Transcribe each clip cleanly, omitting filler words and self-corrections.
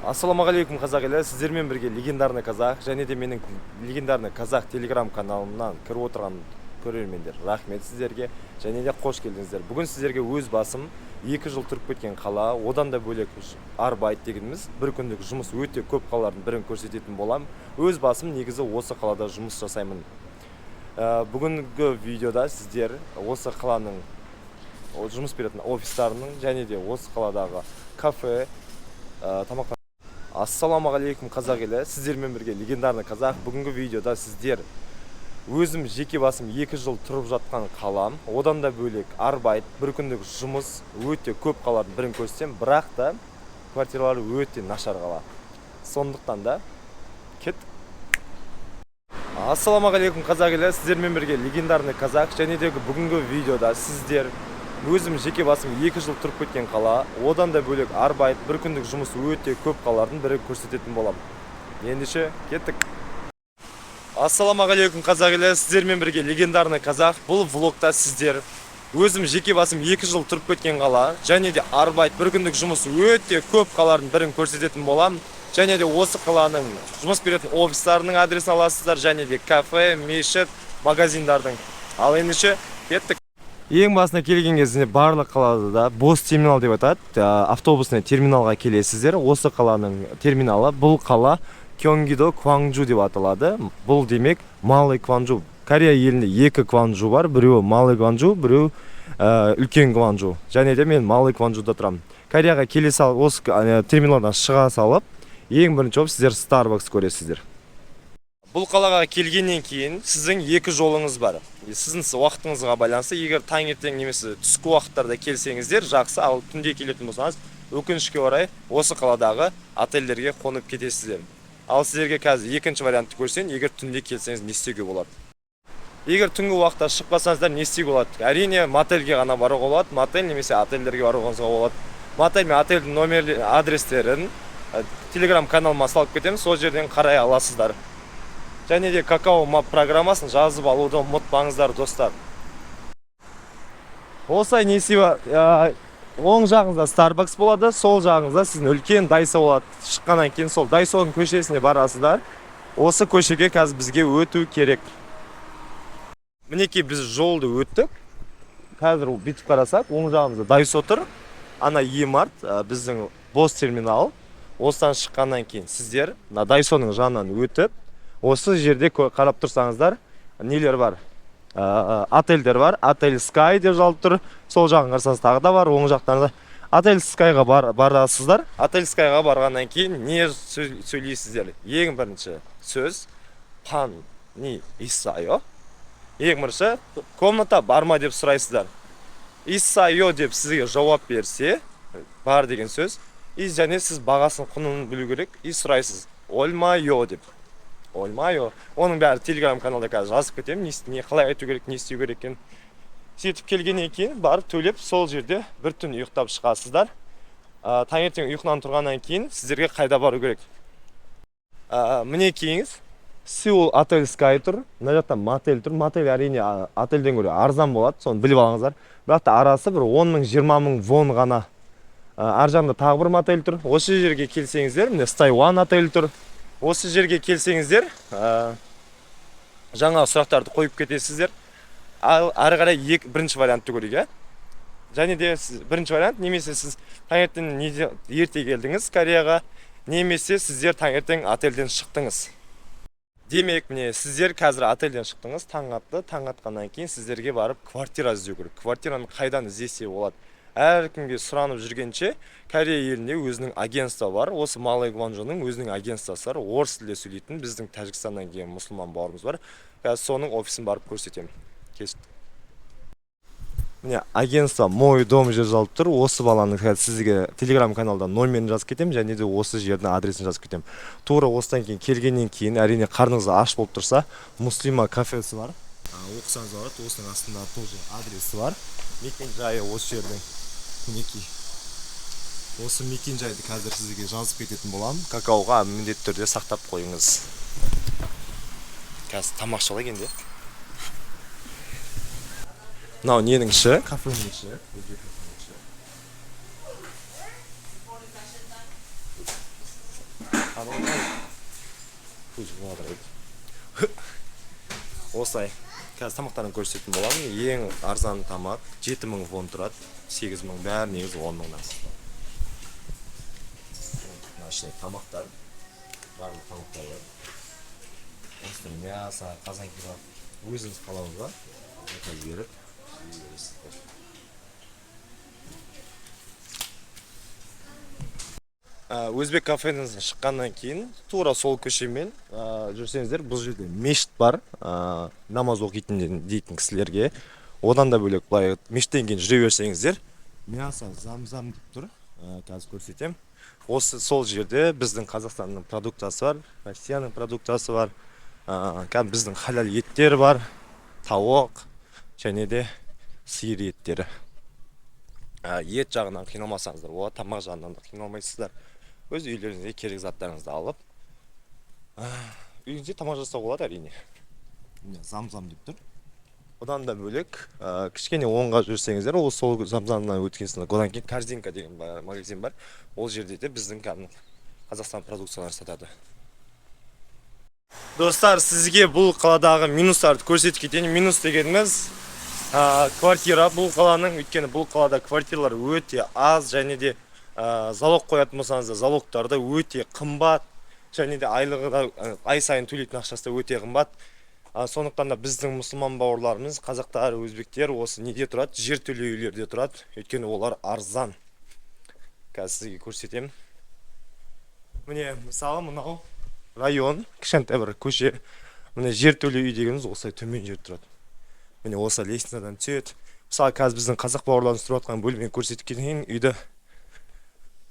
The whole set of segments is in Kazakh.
Ассалаумағалейкум, қазақ елі! Сіздермен бірге Легендарный Казах және де менің Легендарный Казах телеграм каналымнан кіріп отырған көрермендер, рахмет сіздерге және де қош келдіңіздер. Бүгін сіздерге өз басым 2 жыл тұрып кеткен қала, одан да бөлек Arbeit дегеніміз бір күндік жұмыс өте көп қалалардың бірін көрсететін боламын. Өз басым негізі осы қалада жұмыс жасаймын. Бүгінгі видеода сіздер осы қаланың жұмыс беретін офистарының және де осы қаладағы кафе, тамақ. Ассалаумағалейкум, қазақ елі! Сіздермен бірге Легендарный Казах. Бүгінгі видеода сіздер өзім жеке басым 2 жыл тұрып жатқан қалам, одан да бөлек Arbeit бір күндік жұмыс өте көп қалалардың бірін көрсетемін, бірақ та квартиралары өте нашар қала, сондықтан да кеттік. Ассалаумағалейкум, қазақ елі! Сіздермен бірге Легендарный Казах және де бүгінгі видеода сіздер өзім жеке басым 2 жыл тұрып кеткен қала, одан да бөлек Arbeit бір күндік жұмыс өте көп қалалардың бірін көрсететін боламын. Ендеше кеттік. Ассалаумағалейкум, қазақ елі! Сіздермен бірге Легендарный Казах. Бұл влогта сіздер өзім жеке басым 2 жыл тұрып кеткен қала және де Arbeit бір күндік жұмыс өте көп қалалардың бірін көрсететін боламын және де осы қаланың жұмыс беретін офистарының адресін аласыздар және де кафе, мешіт, магазиндардың. Ал ендеше кеттік. Ең басына келген кезінде барлық қалада да бос терминал деп айтады, автобусный терминалға келесіздер. Осы қаланың терминалы, бұл қала Кёнгидо Кванджу деп аталады. Бұл демек Малый Кванджу. Корея елінде екі Кванджу бар: біреуі Малый Кванджу, біреуі үлкен Кванджу. Және де мен Малый Кванджуда тұрамын. Кореяға келе салып, осы терминалдан шыға салып, ең бірінші болып сіздер Starbucks көресіздер. Бұл қалаға келгеннен кейін сіздің екі жолыңыз бар, сіздің уақытыңызға байланысты. Егер таңертең немесе түскі уақыттарда келсеңіздер, жақсы, ал түнде келетін болсаңыз, өкінішке орай, осы қаладағы отельдерге қонып кетесіздер. Ал сіздерге қазір екінші вариантты көрсетейін. Егер түнде келсеңіз, не істеуге болады? Егер түнгі уақытта шықпасаңыздар, не істеуге болады? Әрине, мотельге ғана баруға болады, мотель немесе отельдерге баруыңызға болады. Мотель мен отельдің номер адрестерін телеграм каналыма салып кетемін, сол жерден қарай аласыздар. Және де Какао Мап программасын жазып алуды ұмытпаңыздар, достар. Осылай не істей, оң жағыңызда Starbucks болады, сол жағыңызда сіздің үлкен Дайсо болады. Шыққаннан кейін сол Дайсоның көшесіне барасыздар. Осы көшеге қазір бізге өту керек. Мінекей, біз жолды өттік. Қазір бүйтіп қарасақ, оң жағымызда Дайсо тұр, ана Емарт, біздің бос терминал. Осыдан шыққаннан кейін сіздер мына Дайсоның жанынан өтіп, осы жерде қарап тұрсаңыздар, нелер бар? Отельдер бар. Отель Скай деп жазылып тұр. Сол жағын қарасаңыз, тағы да бар, оң жақтан да. Отель Скайға барасыздар. Отель Скайға барғаннан кейін не сөйлейсіздер? Ең бірінші сөз "방 있어요". Ең бірінші "комната бар ма" деп сұрайсыздар. "있어요" деп сізге жауап берсе, бар деген сөз. И және сіз бағасын, құнын білу керек и сұрайсыз "얼마요" деп. "얼마요". Оның бәрі телеграм каналда қазір жазып кетемін, не қалай айту керек, не істеу керек екенін. Сөйтіп келгеннен кейін барып төлеп, сол жерде бір түн ұйықтап шығасыздар. Таңертең ұйқыдан тұрғаннан кейін сіздерге қайда бару керек? Мінекейіңіз, Сеул Отель Скай тұр, мына жақта мотель тұр. Мотель, әрине, отельден гөрі арзан болады, соны біліп алыңыздар, бірақ та арасы бір 10 мың, 20 мың вон ғана. Ар жағында тағы бір мотель тұр. Осы жерге келсеңіздер, міне, Стай Уан отель тұр. Осы жерге келсеңіздер, жаңа сұрақтарды қойып кетесіздер. Ал ары қарай бірінші вариантты көрейік, иә. Және де сіз бірінші вариант немесе сіз таңертең ерте келдіңіз Кореяға, немесе сіздер таңертең отельден шықтыңыз. Демек, міне, сіздер қазір отельден шықтыңыз, таң атты. Таң атқаннан кейін сіздерге барып квартира іздеу керек. Квартираны қайдан іздесе болады? Әркімге сұранып жүргенше, Корея елінде өзінің агентство бар. Осы Малый Гуанчжоның өзінің агентствосы бар, орыс тілде сөйлейтін біздің Тәжікстаннан келген мұсылман бауырымыз бар. Қазір соның офисін барып көрсетемін. Міне, агентство «Мой дом» жер жазылып тұр. Осы баланың қазір сізге телеграм каналда номерін жазып кетемін және де осы жердің адресін жазып кетемін. Тура осыдан кейін келгеннен кейін, әрине, қарныңыз аш болып тұрса, Муслима кафесі бар. Оқысаңыз болады, осының астында тоже адресі бар, мекен жайы осы жердің. Мінекей, осы мекен жайды қазір сізге жазып кететін боламын. Какаоға міндетті түрде сақтап қойыңыз. Қазір тамақ ішіп алайық енді. Мынау ненің іші? Кафенің іші, өзбек кафенің іші. Көзім жатыр еді. Осылай қазір тамақтарын көрсететін боламын. Ең арзан тамақ 7000 вон тұрады, 8000, бәрі негізі 10 мыңнан. Мына ішінде тамақтар, барлық тамақтар бар. Осындай мясо, қазан кебаб, өзіңіз қалауыңызға заказ беріп жей бересіздер. Өзбек кафенің шыққаннан кейін тура сол көшемен жүрсеңіздер, бұл жерде мешіт бар, намаз оқитын дейтін кісілерге. Одан да бөлек, былай мешіттен кейін жүре берсеңіздер, мясо Зам-Зам деп тұр. Қазір көрсетемін. Осы сол жерде біздің Қазақстанның продукциясы бар, Россияның продукциясы бар, кәдімгі біздің халал еттер бар, тауық және де сиыр еттері. Ет жағынан қиналмасаңыздар болады, тамақ жағынан да қиналмайсыздар. Өз үйлеріңізге керек заттарыңызды алып, үйіңізде тамақ жасауға болады, әрине. Міне, Зам-Зам деп тұр. Одан да бөлек, кішкене оңға жүрсеңіздер, ол сол Зам-Замнан өткен соң, одан кейін Корзинка деген магазин бар. Ол жерде де біздің кәдімгі Қазақстан продукцияларын сатады. Достар, сізге бұл қаладағы минустарды көрсетіп кетейін. Минус дегеніміз квартира бұл қаланың, өйткені бұл қалада квартиралар өте аз және де залог қоятын болсаңыз да, залогтар да өте қымбат және де айлығы да, ай сайын төлейтін ақшасы да өте қымбат. Сондықтан да біздің мұсылман бауырларымыз, қазақтар, өзбектер осы неде тұрады? Жертөле үйлерде тұрады, өйткені олар арзан. Қазір сізге көрсетемін. Міне, мысалы, мынау район, кішкентай бір көше. Міне, жертөле үй дегеніміз осылай төмен жерде тұрады. Міне, осы лестницадан түседі. Мысалы, қазір біздің қазақ бауырларымыз тұрып жатқан бөлмені көрсетіп кетейін, үйді.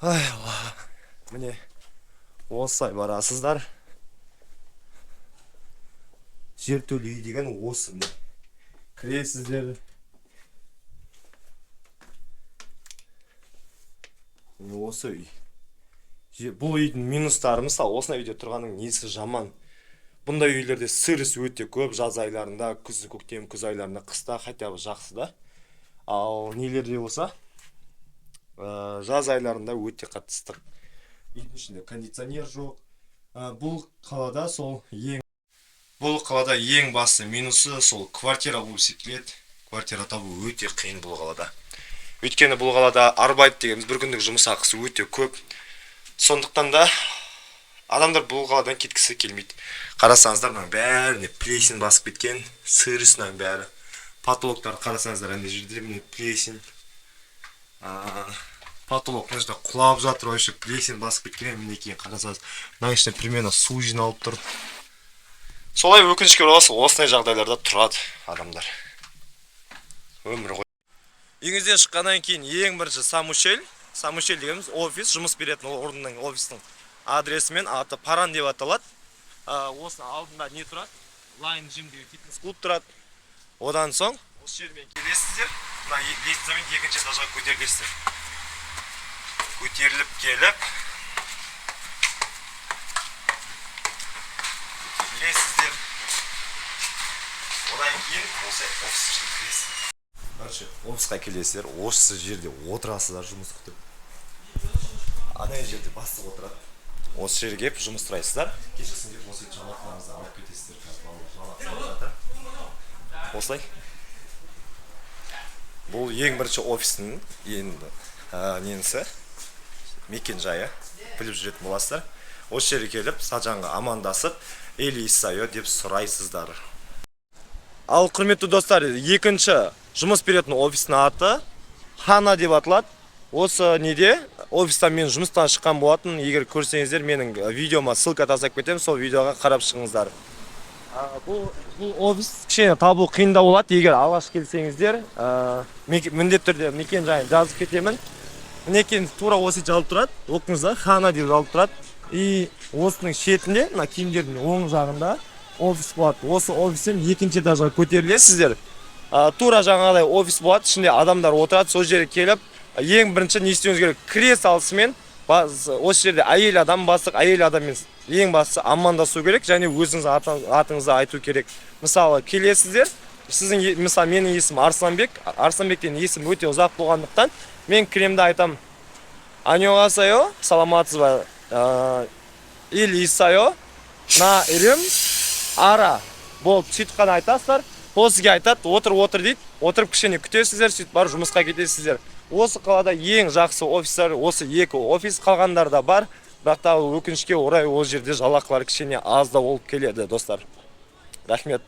Ай, Алла. Міне, осылай барасыздар. Жертөле үй деген осы. Міне, кіресіздер. Міне, осы үй. Бұл үйдің минустары, мысалы, осындай үйде тұрғанның несі жаман? Бұндай үйлерде сырость өте көп жаз айларында, күз, көктем, күз айларында. Қыста хотя бы жақсы да, ал нелерде болса, жаз айларында өте қатты ыстық, үйдің ішінде кондиционер жоқ. Бұл қалада ең басты минусы сол квартира болып есептеледі. Квартира табу өте қиын бұл қалада, өйткені бұл қалада Arbeit дегеніміз бір күндік жұмыс ақысы өте көп. Сондықтан да адамдар бұл қаладан кеткісі келмейді. Қарасаңыздар, мынаның бәріне плесень басып кеткен, сырость мынаның бәрі. Потолоктарды қарасаңыздар, ана жерде, міне, плесень. Потолок мына жерде құлап жатыр, вообще плесень басып кеткен. Мінекей, қарасаңыз, мынаның ішінде примерно су жиналып тұр. Солай, өкінішке орай, осындай жағдайларда тұрады адамдар. Өмір ғой. Үйіңізден шыққаннан кейін ең бірінші 사무실. 사무실 дегеніміз офис, жұмыс беретін орынның, офистің адресі мен аты Паран деп аталады. Осының алдында не тұрады? Лайн Джим деген фитнес клуб тұрады. Одан соң осы жермен келесіздер, мына лестницамен екінші этажға көтерілесіздер. Көтеріліп келіп көтерілесіздер. Одан кейін осы офиске кіресіздер. Короче, офисқа келесіздер, осы жерде отырасыздар жұмыс күтіп. Ана жерде бастық отырады. Осы жерге келіп жұмыс сұрайсыздар. Кешкісін келіп осы жалақыларыңызды алып кетесіздер. Қазір балалар жалақы алып жатыр. Осылай. Бұл ең бірінші офистің енді несі, мекен жайы, біліп жүретін боласыздар. Осы жерге келіп, сажанға амандасып, 일 있어요 деп сұрайсыздар. Ал, құрметті достар, екінші жұмыс беретін офистің аты Хана деп аталады. Осы неде офистан мен жұмыстан шыққан болатын. Егер көрсеңіздер, менің видеома ссылка тастап кетемін, сол видеоға қарап шығыңыздар. Бұл офис кішкене табу қиындау болады. Егер алғаш келсеңіздер, міндетті түрде мекен жайын жазып кетемін. Мінекей, тура осы жазылып тұрады, оқыңыздар, Хана деп жазылып тұрады. И осының шетінде, мына киімдердің оң жағында офис болады. Осы офистен екінші этажға көтерілесіздер. Тура жаңағыдай офис болады, ішінде адамдар отырады. Сол жерге келіп, ең бірінші не істеуіңіз керек? Кіре салысымен осы жерде әйел адам бастық, әйел адаммен ең бастысы амандасу керек және өзіңіз атыңызды айту керек. Мысалы, келесіздер, сіздің мысалы, менің есімім Арсланбек. Арсланбек деген есім өте ұзақ болғандықтан, мен кіремін де айтамын: 안녕하세요, саламатсыз ба? 일 있어요. 나 이름 알아. Болды, сөйтіп қана айтасыздар. Ол сізге айтады: «Отыр, отыр», – дейді. Отырып, кішкене күтесіздер, сөйтіп барып жұмысқа кетесіздер. Осы қалада ең жақсы офистер осы екі офис. Қалғандар да бар, бірақ та өкінішке орай, ол жерде жалақылар кішкене аздау болып келеді, достар. Рахмет.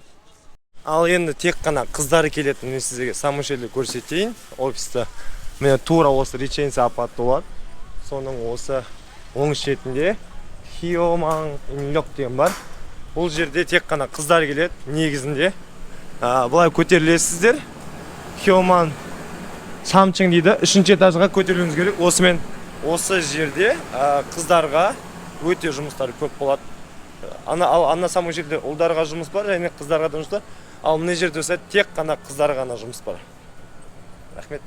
Ал енді тек қана қыздар келетін, мен сіздерге самый көрсетейін офисті. Міне, тура осы Реченси апаты болады, соның осы оң шетінде Хиоман Инлёк деген бар. Бұл жерде тек қана қыздар келеді негізінде. Былай көтерілесіздер, Хиоман 3층 дейді, үшінші этажға көтерілуіңіз керек осымен. Осы жерде қыздарға өте жұмыстар көп болады. Ана, ал ана самый жерде ұлдарға жұмыс бар және қыздарға да жұмыс бар. Ал мына жерде болса, тек қана қыздарға ғана жұмыс бар. Рахмет.